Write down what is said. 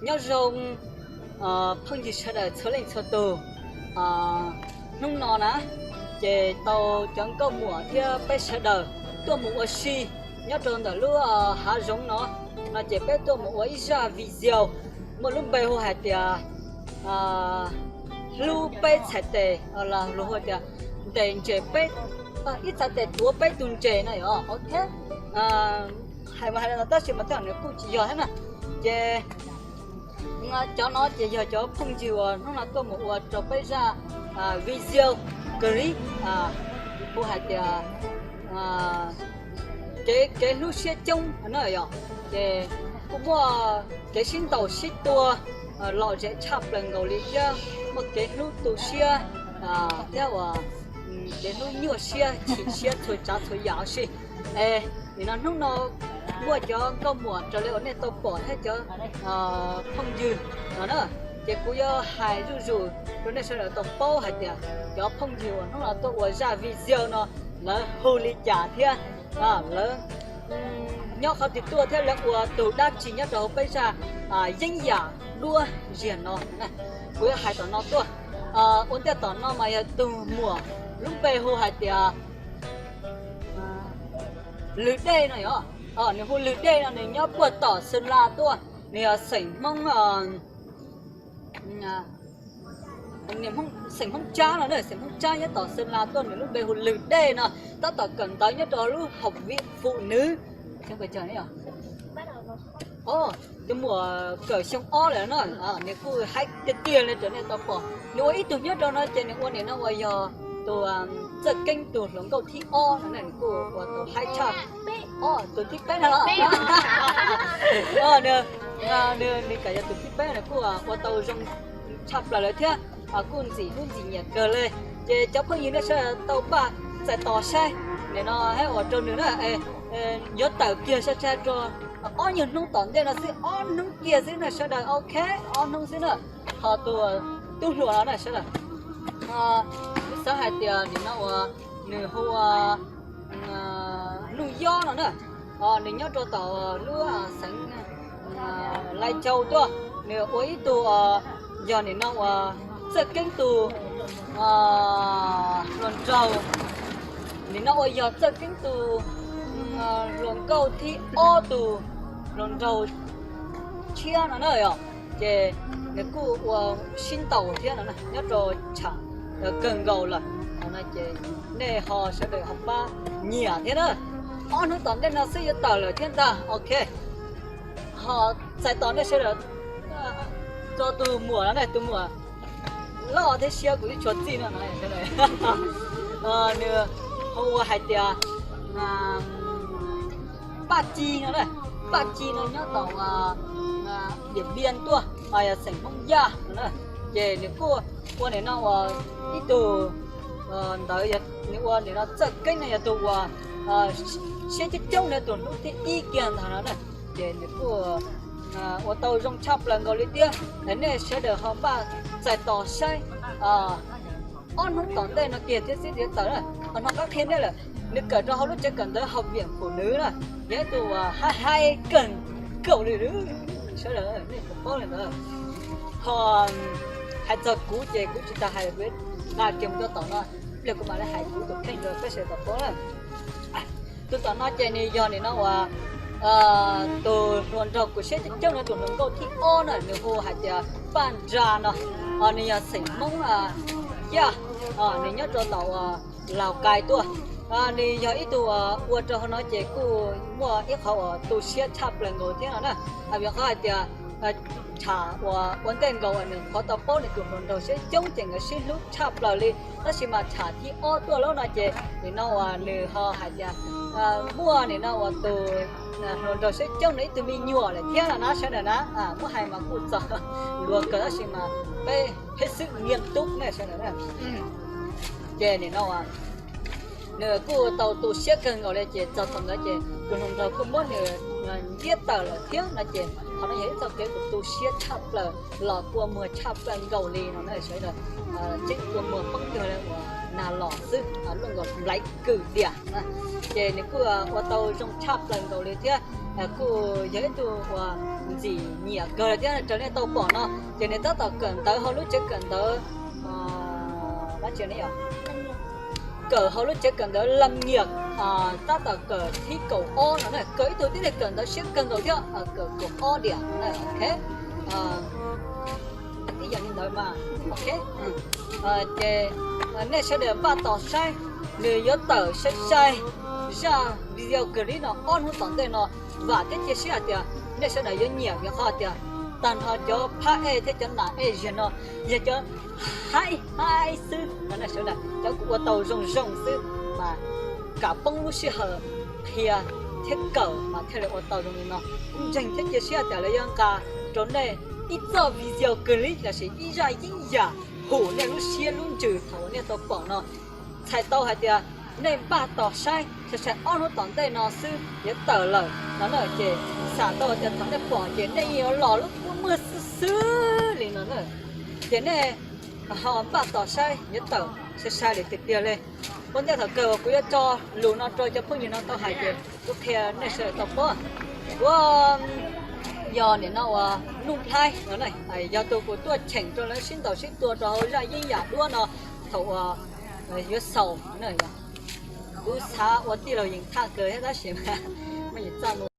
Nyob zoo phooj ywg sawv daws txhua leej txhua tus. Hnub no na, ces tau cov nkauj muam thiab peb sawv daws tuaj mus ua si nyob rau ntawm lub hav zoov no, no ces peb tuaj mus ua ib zaj video muaj lub npe hu hais tias hlub peb txhais tes, los luag hu tias ntes ntses peb, ib txhais tes tuav peb tus ntses no yom. Ok, hais mas hais no tab sis mas tej zaum nws kuj tsis yog thiab na. Ces cov no ces yog cov phooj ywg uas hnub no tuaj mus ua rau peb zaj video clip hu hais tias kev, kev hlub siab coob no yom. Ces kuj muaj kev sib ntaus sib tua lom zem tshaj plaws nkaus li thiab muaj kev hlub tu siab thiab uas kev hlub nyuaj siab chim siab txhua tsav txhua yam si. Es nim no hnub no muaj cov nkauj muam raws li uas nej tau pom thiab cov phooj ywg no na, ces kuv yuav hais zuj zus rau nej sawv daws tau paub hais tias cov phooj ywg uas hnub no tuaj ua zaj video no lawv hu li cas thiab lawv nyob qhov twg tuaj thiab lawv ua tus dab tsi nyob rau hauv peb zaj yeeb yam duab ziag no. Kuv yuav hais tom no tuaj. Ua ntej tom no mas yog tus muam lub npe hu hais tias Lwg Dej no yom. Nws hu Lwg Dej no, nws nyob puag tom Xeem Las tuaj, nws yog xeem Hmoob, xeem Hmoob Tsab no, xeem Hmoob Tsab nyob tom Xeem Las tuaj, nws lub npe hu Lwg Dej no, tab tom kawm ntawv nyob rau lub học viện phụ nữ. Tus muam kawm xyoo ob lawm no, nws kuj haib tiag tiag li raws nej tau pom. Nws ua ib tug nyob rau no ces nws ua nim no uas yog tus Txawj Keeb tus hluas nkauj thib ob no, nws kuj ua tus haib tshaj. Tus thib peb no los? Nws kam yog tus thib peb, nws kuj ua tau zoo tshaj plaws lawm thiab, kuj ntxim hlub ntxim nyiam kawg li. Ces cov phooj ywg nej sawv daws tau npaj txais tos saib nim no hais uas rau nws na, yuav tawm kiag sai sai rau ob nyuag hnub tom ntej no xwb, ob hnub kiag xwb na sawv daws. Ok, ob hnub xwb na. Ho tus tub hluas no na sawv daws, xav hais tias nim no uas nws hu ua Nuj Yob no na, nws nyob rau tom lub xeev Lai Châu tuaj, nws ua ib tug, yog nim no uas Txawj Keeb tus hluas nraug, nim no uas yog Txawj Keeb tus hluas nkauj thib ob tus hluas nraug tshiab no na yom. Ces nws kuj ua sib ntaus thiab no nyob rau tsham kawg nkaus lawm no ces nej ho sawv daws ho pab nyiam thiab na. Ob hnub tom ntej no xwb yuav tawm lawm thiab ntag. Ok, ho txais tos nej sawv daws rau tus muam no na, tus muam loj thiab siab kuv twb tsis txawj txij no, nws hu ua hais tias Paj Ci no na. Paj Ci no nyob tom Diam Npiam tuaj, yog xeem Hmoob Yaj no na. Ces nws kuj ua nim no uas ib tug ntawd, nws ua nim no Txawj Keeb no yog tus uas siab coob coob no, tus hlub thib ib kiag ntag no na. Ces nws kuj ua tau zoo tshaj plaws nkaus li thiab. Nej sawv daws ho npaj txais tos saib ob hnub tom ntej no kiag thiab xwb yuav tawm na. Ho hnov qab qhia nej lawm, nws kawm rau hauv lub tsev kawm ntawv học viện phụ nữ na, yog ib tug uas haib haib kawg nkaus li, sawv daws nej puas paub li ntawd. Ho hais txog kuv ces kuv tsis tas hais, kuv nqa kiag mus rau tom no, ib pliag kuv mam li hais kuv tus kheej rau peb sawv daws tau paub na. Tus tom no ces nws yog nim no uas tus hluas nraug kuv siab coob coob no, tus hluas nkauj thib ob na, nws hu hais tias Paj Nra no, nws yog xeem Hmoob Yaj, nws nyob rau tom Laus Kais tuaj. Nws yog ib tug ua rau hauv no ces kuj muaj ib qhov uas tu siab tshaj plaws nkaus thiab no na. Vim qhov hais tias tsham uas ua ntej nkaus nws qhov tau paub nws tus hluas nraug siab coob ces nkawd sib hlub tshaj plaws li. Tab sis mas tsham thib ob tuaj lawm no ces nim no uas nws ho hais tias muaj nim no uas tus hluas nraug siab coob no ib tug me nyuam lawm thiab no na sawv daws na. Muab hais mas kuj txog luag kawg tab sis mas peb phev xwb niam tub ne sawv daws na. Ces nim no nws kuj tau tu siab kawg nkaus li ces txog thaum ntawd ces tus hluas nraug kuj muab nws ntiab tawm lawm thiab no ces qhov no yog ib txoj kev uas tu siab tshaj plaws los kua muag tshaj plaws nkaus li no na sawv daws. Tseeb kua muag poob cuag li uas nag los xwb, luaj nkaus nplaiv kws diam. Ces nws kuj ua tau zoo tshaj plaws nkaus li thiab kuj yog ib tug uas ntxim nyiam kawg li thiab raws nej tau pom no ces nws tab tom kawm ntawv hauv lub tsev kawm ntawv, kawm hauv lub tsev kawm ntawv Lam Nyiam, tab tom kawm thib kaum ob no na, kawm ib tug tib neeg kawm ntawv siab kawg nkaus thiab, kawm kaum ob diam no na, ok. Ib yam li ntawd mas, ok. Ces nej sawv daws npaj tos saib, nws yuav tawm sai sai zaj video clip no ob hnub tom ntej no. Vam thiab cia siab hais tias nej sawv daws yuav nyiam vim qhov tias tag nrho cov phab ej thiab cov nas ej ziag no yog cov haib haib xwb no na sawv daws, cov kuv ua tau zoo zoo xwb mas kam poob lub sij hawm qhia thiab kawm mas thiaj li ua tau zoo li no. Kuv ntseeg thiab cia siab tias lawv yuav nqa rau nej ib txoj video clip lossis ib zaj yeeb yam hum nej lub siab lub ntsws thaum uas nej tau pom no. Txhais tau hais tias nej npaj tos saib sai sai ob hnub tom ntej no xwb yuav tawm lawm no na, ces xam tau tias thaum nej pom ces nej yeej yuav los lub kua muag xwb xwb li no na. Ces nej ho npaj tos saib yuav tawm sai sai li tiag tiag li. Ua ntej thaum kawg uas kuv yuav tso lus no rau cov phooj ywg no tau hais ces kuv qhia nej sawv daws tau paub, kuv yog nim no uas Nuj Nplhaib no, yog tus kuv tuaj cheem rau lawv sib ntaus sib tua rau hauv zaj yeeb yam duab no thaum uas yuav xaus no. Kuv xav ua tij laug yees thaj kawg thiab tab sis mas